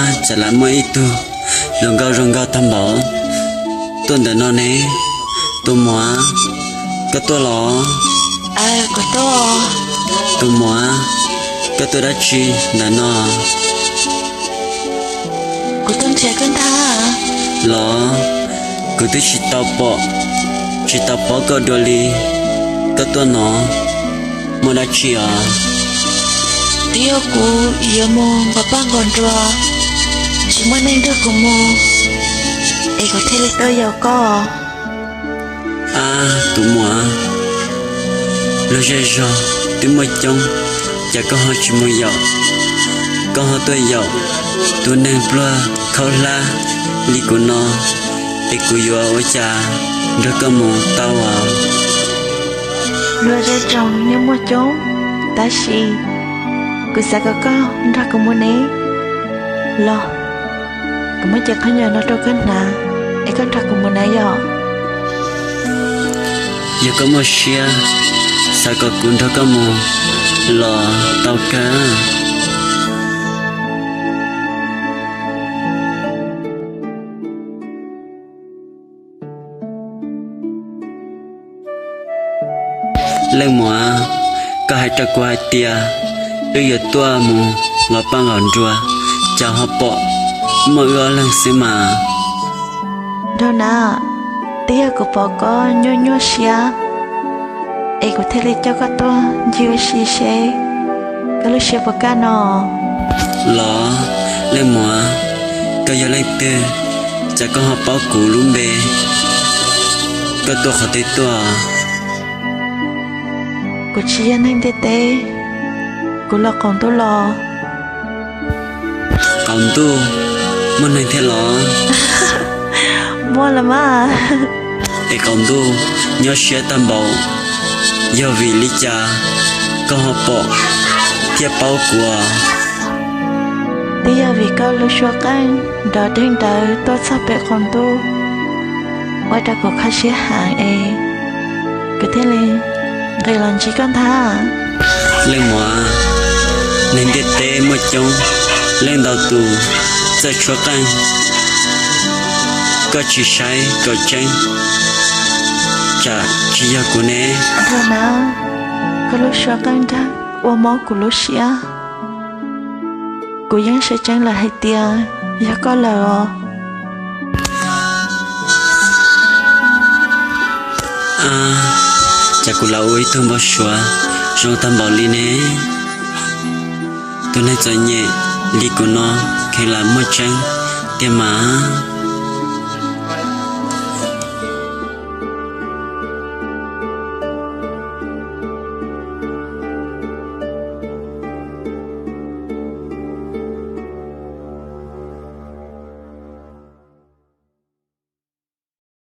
Cas lam muaj ib tug hluas nkauj zoo nkauj tag npaum tuaj ntawm no ne? Tus muam, koj tuaj los? Tus muam, koj tuaj dab tsi ntawm no? Los, kuv twb tsis tau pom, tsis tau paub koj dua li. Koj tuaj no muaj dab tsi os? Twb yog kuv yuav mus nqos paj nqos nruas, tsis muaj neeg nrog kuv mus, es kuv thiaj li tuaj yaum koj. Ab, tus muam, lub zej zog twb muaj coob, cas koj ho tsis mus yaum? Koj ho tuaj yaum tus neeg pluag khaub hlab li kuv no, es kuv yuav ua cas nrog koj mus tau as? Luag zej zog yeej muaj coob, tab sis kuv xav kom koj nrog kuv mus ne. Los, kuv muab cev khaub ncaws no rau koj hnav, es koj nrog kuv mus na yom. Yog koj muaj siab xav kom kuv nrog koj mus los tau kawg. Leej muam, koj hais rau kuv hais tias wb yuav tuaj mus nqos paj nqos nruas, cas ho pom muaj wb ob leeg xwb mas. Nraug na, twb yog kuv pom koj nyuaj nyuaj siab, es kuv thiaj li coj koj tuaj ncig ua si seb koj lub siab puas kaj no. Los, leej muam, koj yog leej twg, cas koj ho paub kuv lub npe? Koj tuaj qhov twg tuaj? Kuv tsis yog neeg ntiaj teb, kuv los qaum ntuj los. Qaum ntuj muaj neeg thiab los? Muaj los mas. Es qaum ntuj nyob siab tag npaum, yog vim li cas koj ho pom thiab paub kuv? Twb yog vim koj lub suab qeej nrov deeg ntawd tuaj txog pem qaum ntuj, ua rau kuv kho siab heev es kuv thiaj li nqis los ntsib koj ntag. Leej muam, neeg ntiaj teb muaj coob, leej ntau tus txawj tshuab qeej, koj tsis saib kom tseeb, tsam tsis yog kuv ne. Nraug na, koj lub suab qeej nrog ua mob kuv lub siab. Kuv yeej saib tseeb lawm hais tias yog koj lawm os. Ab, cas kuv lam ua ib tug npau suav zoo tag npaum li ne? Tus neeg txom nyem li kuv no kheev lam muaj tseeb tiag mas.